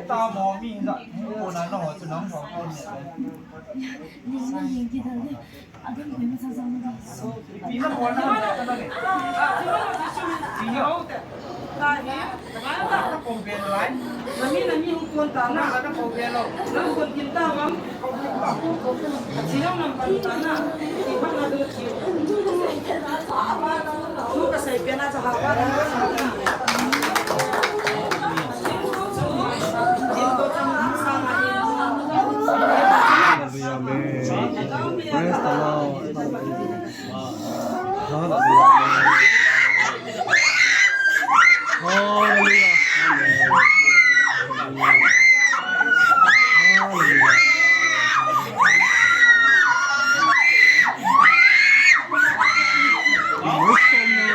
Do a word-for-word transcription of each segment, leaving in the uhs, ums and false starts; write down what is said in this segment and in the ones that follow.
Tamo mi ja, ko na no chu nang ko ko ni. Ni ni yin ki da le. Adam ko ma sa sa ni. Pi na ko na na na ni. Pi yo. Ta ni. Na ko be lai. Na mi na mi hu kon ta na. Na ko be lo. Na ko kin ta bang. Hallelujah, amen. Praise the Lord. Hallelujah, amen. Hallelujah. Hallelujah.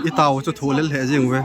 Itao chu thu lel he jing ve.